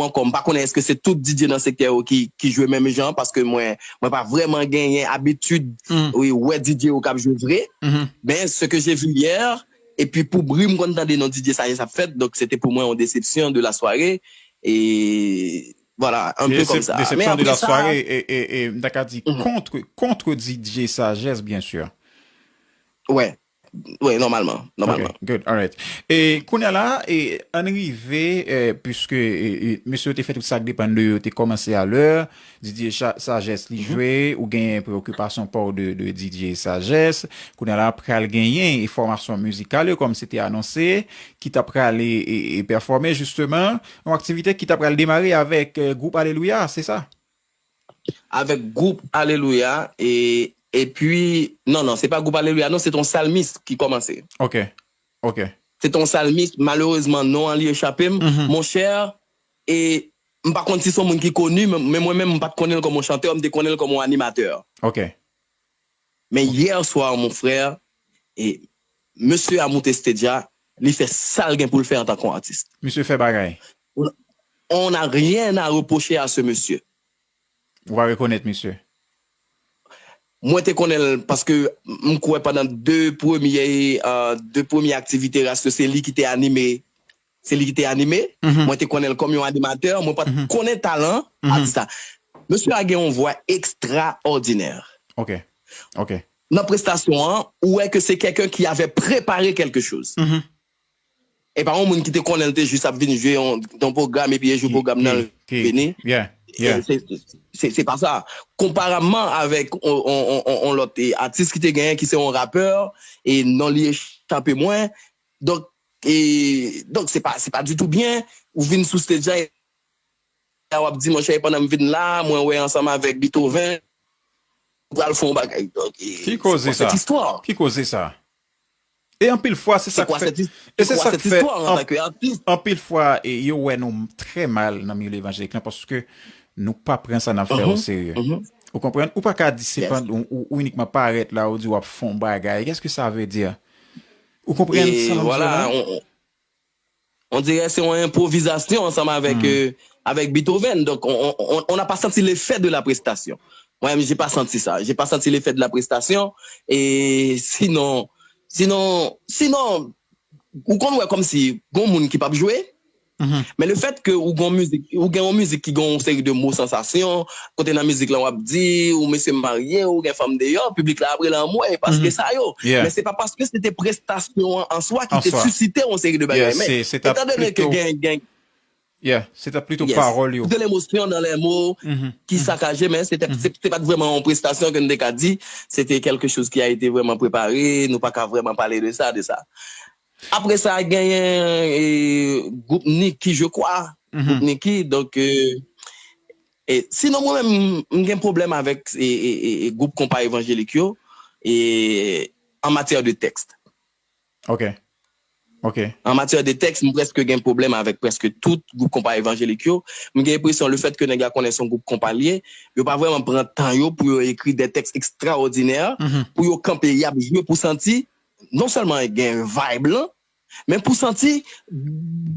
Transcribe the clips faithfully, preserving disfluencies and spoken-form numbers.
ankò, m pa konnen èske se tout D J nan sektè yo ki, ki jwe menm jan, paske mwen, mwen pa vrèman genyen abitid, wi, wè D J yo k ap jwe vre. Men ce que j'ai vu hier, epi pou bri m konn tande non D J Sagesse ap fèt, donk se te pou mwen yon desepsyon de la soirée. E vwala, un peu comme ça. Men apre sa, e, e, e, m ta ka di contre, contre D J Sagesse, bien sûr. Wè. Wi, nòmalman. Nòmalman. Ok, good, alright. E kounye a la, e, ann rive, e, puiske e, e, mesye yo te fè tout sa k depann de yo, te kòmanse a lè, D J Sa- Sagesse li jwe, ou genyen preokipasyon pa w de, de D J Sagesse. Kounye a la, pral genyen e fòmasyon mizikal yo, kòm se te anonse, ki t ap prale e, e pèfòme, jisteman, yon aktivite ki t ap pral demare avèk e, gwoup Alelouya, se sa? Avèk gwoup Alelouya, e, epi, non, non, se pa gwoup Alelouya, non, se t on salmis ki kòmanse. Ok, ok. Se t on salmis, malerezman, non an li echape m, monchè, e m pa konn si se yon moun ki koni, men men mwen menm, m pa t konnen l kòm yon chantè, m te konnen l kòm yon animatè. Ok. Men yè swa, mon frè, e mesye a moute stage la, li fè sa l gen pou l fè antanke yon atis. Misye fè bagay. On n'a rien à reprocher à ce monsieur. Ou pa rekonèt misye? Mwen te konnen l paske m kwè pandan de premye, euh, de premye aktivite ras yo, se li ki te anime. Se li ki te anime. Mwen te konnen l kòm yon animatè. Mwen pa t konnen talan atis la. Mesye a gen yon vwa ekstraòdinè. Ok. Ok. Nan prestasyon an, ou wè ke se quelqu'un qui avait préparé quelque chose. E pa yon moun ki te konnen l te jis ap vin jwe yon, yon pwogram epi e jou pwogram nan l vini. Se pa sa. Konpareman avèk yon lòt atis ki te genyen ki se yon rapè, e non li echape mwen. Donk, e, donk se pa, se pa ditou byen ou vin sou stage la, e w ap di, monchè, pandan m vin la, mwen wè ansanm avèk Beethoven, nou pral fè yon bagay. Donk, e, se kwa sèt istwa? Ki koze sa? E anpil fwa, se sa k fè, e se sa k fè, anpil fwa, e, yo wè nou trè mal nan milye evanjelik lan, paske nou pa pran sa n ap fè oserye. Ou konprann? Ou pa ka di se pa, ou, ou inikman parèt la, ou di w ap fè yon bagay. Qu'est-ce que ça veut dire? Ou konprann sa m di la? On dirait se yon enpwovizasyon ansanm avèk, euh, avèk Beethoven. Donk, on, on, on, on n'a pas senti l'effet de la prestation. Mwen menm, j'ai pas senti ça. J'ai pas senti l'effet de la prestation. E sinon, sinon, sinon, ou konn wè kòmsi gon moun ki p ap jwe, men le fait que ou gon mizik, ou gen yon mizik ki gen yon seri de mo sansasyon, kote nan mizik lan w ap di, ou mesye marye, ou gen fanm deyò, piblik la ap rele anmwey, paske sa yo. Men se pa paske se te prestasyon an an swa ki te sisite yon seri de bagay. Men, etandone ke gen, gen, Yeah, se ta plito pawòl yo. De l'émotion dans les mots ki sakaje, men se te, se te pa t vrèman yon prestasyon ke n te ka di, se te quelque chose qui a été vraiment préparé, nou pa ka vrèman pale de sa, de sa. Apre sa, genyen, e, gwoup Niki, je crois. Gwoup Niki, donk, e, e, sinon, mwen menm, m gen pwoblèm avèk, e, e, e, e, gwoup konpa evanjelik yo, e, an matyè de tèks. Ok. Ok. An matyè de tèks, m prèske gen pwoblèm avèk prèske tout gwoup konpa evanjelik yo. M gen enpresyon, le fait que nèg la konnen se yon gwoup konpa l ye, yo pa vrèman pran tan yo pou yo ekri de tèks ekstraòdinè, pou yo kanpe, y ap jwe pou santi, non sèlman gen vibe lan, men pou santi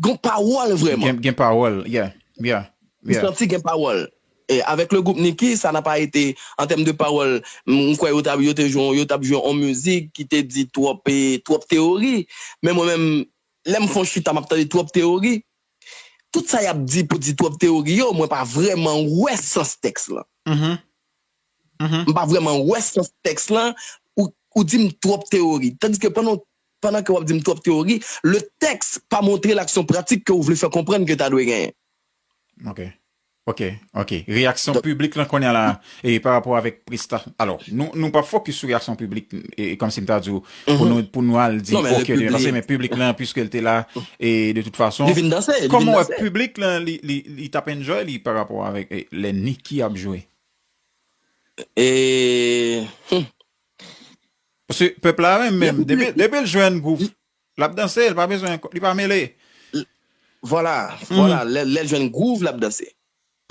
gon pawòl vrèman. Gen, gen pawòl, yeah, yeah. Ou santi gen pawòl. E avèk le gwoup Niki, sa n a pa ete, an tèm de pawòl, m kwè yo t ap, yo te jwe, yo t ap jwe yon mizik ki te di twòp, e, twòp teyori. Men mwen menm, lè m fè yon chita, m ap tande twòp teyori. Tout sa y ap di pou di twòp teyori yo, mwen pa vrèman wè sans tèks lan. M pa vrèman wè sans tèks lan, ou, ou di m twòp teyori. Tandiske pandan, pandan ke w ap di m twòp teyori, le tèks pa montre l aksyon pratik ke w vle fè konprann ke ta dwe genyen. Ok. Ok, ok. Reyaksyon piblik lan kounye a la, e pa rapò avèk presta-, alò, nou, nou p ap fokis sou reyaksyon piblik, e, e kòmsi m ta di w, pou nou, pou nou al di, ok, li vin danse, men piblik lan, piske l te la, e de tout fason, kòman w wè piblik lan, li, li, li t ap enjoy li pa rapò avèk, e, lè Niki ap jwe? E, hmm. Paske pèp la menm, menm, depi, depi l jwenn gwouv, l ap danse, l pa bezwen, li pa mele. Vwala, vwala, lè, lè l jwenn gwouv, l ap danse.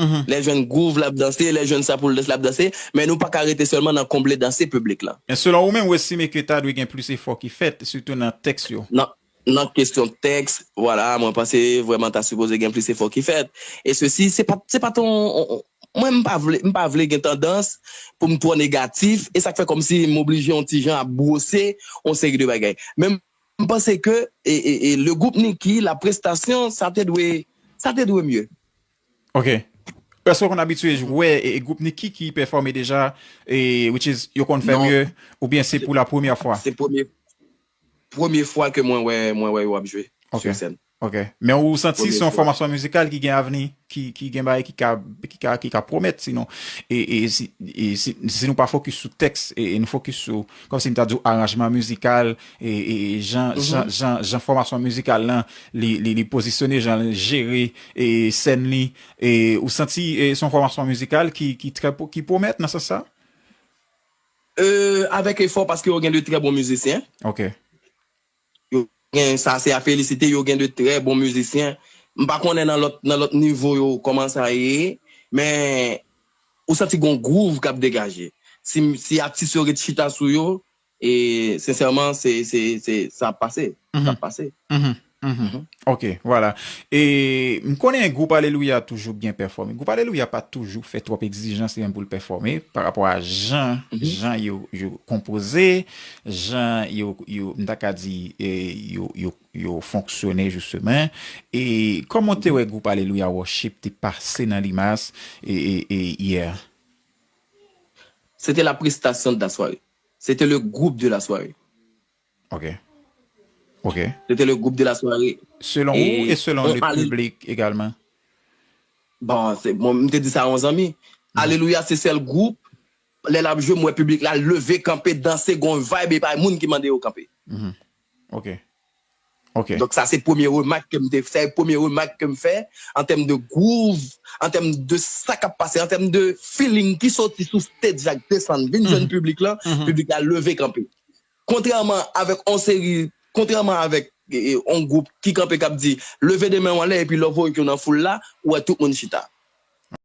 Lè l jwenn gwouv, l ap danse, lè l jwenn sa pou l danse, l ap danse. Men nou pa ka rete sèlman nan konble danse piblik lan. Men selon ou menm, ou estime ke ta dwe gen plis efò ki fèt, sitou nan tèks yo? Nan, Nan kesyon tèks, vwala, mwen panse vrèman ta sipoze gen plis efò ki fèt. E sesi, se pa, se pa ton, on- on- mwen m pa vle, m pa vle gen tandans pou m twò negatif, e sa k fè kòmsi m oblije yon ti jan ap bwose yon seri de bagay. Men m panse ke e, e, e, le gwoup Niki, la prestasyon, sa te dwe, sa te dwe mye. Ok. Èske w konn abitye wè e, e gwoup Niki ki pèfòme deja, e, which is, yo konn fè Non. Mye, oubyen se pou la premyè fwa? Se premye premye fwa ke mwen wè mwen wè yo ap jwe Ok. sou sèn. Ok. Men ou santi Premye se yon fwa. fòmasyon mizikal ki gen avni, ki, ki gen bagay ki ka, ki ka, ki ka pwomèt, sinon. E, e si, e si, si nou pa fokis sou tèks, e, e nou fokis sou, kòmsi m ta di w, aranjman mizikal, e, e jan, jan, jan, jan fòmasyon mizikal lan, li, li, li pozisyone, jan l jere, e sèn li, e ou santi e, se yon fòmasyon mizikal ki, ki, trè, po- ki pwomèt nan sans sa? Euh, avèk efò, paske yo gen de trè bon mizisyen. Ok. Yo gen, sa se a felisite, yo gen de trè bon mizisyen. M pa konnen nan lòt, nan lòt nivo yo kòman sa ye, men ou santi gon gwouv k ap degaje. Si, si atis yo ret chita sou yo, e sensèman, se, se, se, sa ap pase. Sa ap pase. Mhm, mhm. Ok, vwala. E m konnen gwoup Alelouya toujou byen pèfòme. Gwoup Alelouya pa toujou fè twòp egzijans li menm pou l pèfòme pa rapò a jan, jan yo, yo konpoze, jan yo, yo, m ta ka di, e, yo, yo, yo fonksyone, jisteman. E kòman w te wè gwoup Alelouya Worship te pase nan Limas, e, e, e, yè? C'était la prestation de la soirée. C'était le groupe de la soirée. Ok. Ok. C'était le groupe de la soirée. Selon ou E e selon on le ale- piblik egalman? Bon, se, bon, m te di sa a yon zanmi. Alelouya, se sèl gwoup, lè l ap jwe, m wè piblik la leve kanpe, danse, gon vibe, e pa moun ki mande yo kanpe. Ok. Ok. Donk sa se premye remak ke m te, se premye remak ke m fè an tèm de groove, an tèm de sa k ap pase, an tèm de feeling ki soti sou stage la, k desann, vin jwenn piblik la, piblik la leve kanpe. Kontrèman avèk on seri, kontrèman avèk e, e, on gwoup ki kanpe k ap di, leve de men w anlè, epi lè w voye ke w nan foul la, ou wè tout moun chita.